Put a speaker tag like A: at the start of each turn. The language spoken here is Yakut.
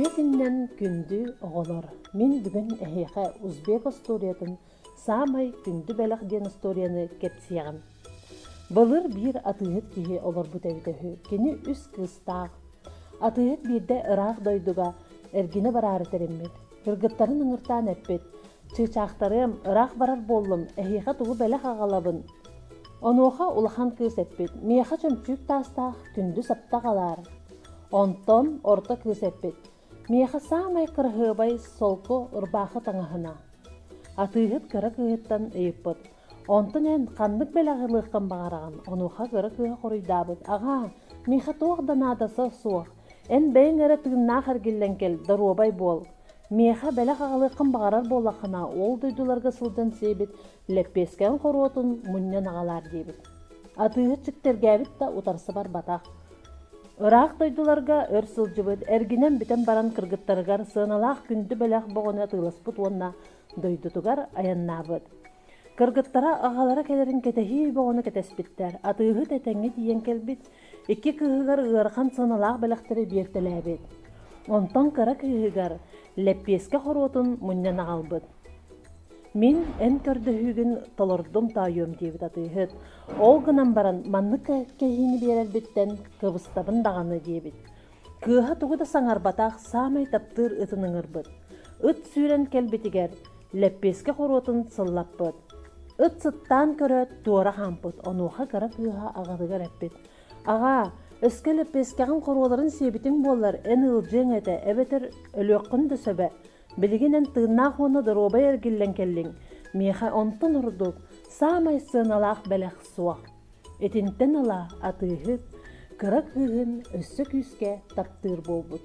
A: Үтүө күнүнэн күндү оҕолор! Мин бүгүн эһиэхэ узбек остуоруйатын «Саамай күндү бэлэх» диэн остуоруйаны кэпсиэҕим. Былыр биир атыыһыт киһи олорбут эбитэ үһү. Кини үс кыыстаах. Атыыһыт биирдэ ыраах дойдуга эргинэ бараары тэриммит. Кыргыттарын ыҥыртаан эппит: «Чыычаахтарыам, ыраах барар буоллум, эһиэхэ тугу бэлэх аҕалабын?» Онуоха улахан кыыс эппит: «Миэхэ чөмчүүк таастаах күндү сапта аҕалаар». Онтон орто кыыс эппит: «Миэхэ саамай кыраһыабай солко ырбаахы таҥаһына». Атыыһыт кыра кыыһыттан ыйыппыт: «Онтон эн ханнык бэлэҕи ылыаххын баҕараҕын?» Онуоха кыра кыыһа хоруйдаабыт: «Аҕаа, миэхэ туох да наадата суох. Эн бэйэҥ эрэ тыыннаах эргиллэн кэл, доруобай буол. Миэхэ бэлэх аҕалыаххын баҕарар буоллаххына, ол дойдуларга сылдьан сиэбит лэппиэскэҥ хоруотун мунньан аҕалаар» диэбит. Атыыһыт сүктэргээбит да утарса барбатах. Ыраах дойдуларга өр сылдьыбыт, эргинэн бүтэн баран кыргыттарыгар сыаналаах күндү бэлэх боҕону атыыласпыт уонна дойдутугар айаннаабыт. Кыргыттара аҕалара кэлэрин кэтэһии бөҕөнү кэтэспиттэр, атыыһыт этэҥҥэ тиийэн кэлбит, икки кыыһыгар ыарахан сыаналаах бэлэхтэри биэртэлээбит. Онтон кыра кыыһыгар лэппиэскэ хоруотун мунньан аҕалбыт. «Мин эн көрдөһүүгүн толордум тоойуом» диэбит атыыһыт. «Ол гынан баран маннык кэһиини биэрэрбиттэн кыбыстабын даҕаны» диэбит. Кыыһа тугу да саҥарбатах, саамай таптыыр ытын ыҥырбыт. Ыт сүүрэн кэлбитигэр лэппиэскэ хоруотун сыллаппыт. Ыт сыттаан көрөөт туора хаампыт, онуоха кыра кыыһа аҕатыгар эппит: «Аҕаа, өскө лэппиэскэҕин хоруоларын сиэбитиҥ буоллар, эн ыалдьыаҥ этэ эбэтэр өлүөххүн да сөбө. Билигин эн тыыннаах уонна доруобай эргиллэн кэллиҥ, миэхэ онтон ордук саамай сыаналаах бэлэх суох». Итинтэн ыла атыыһыт кыра кыыһын өссө күүскэ таптыыр буолбут.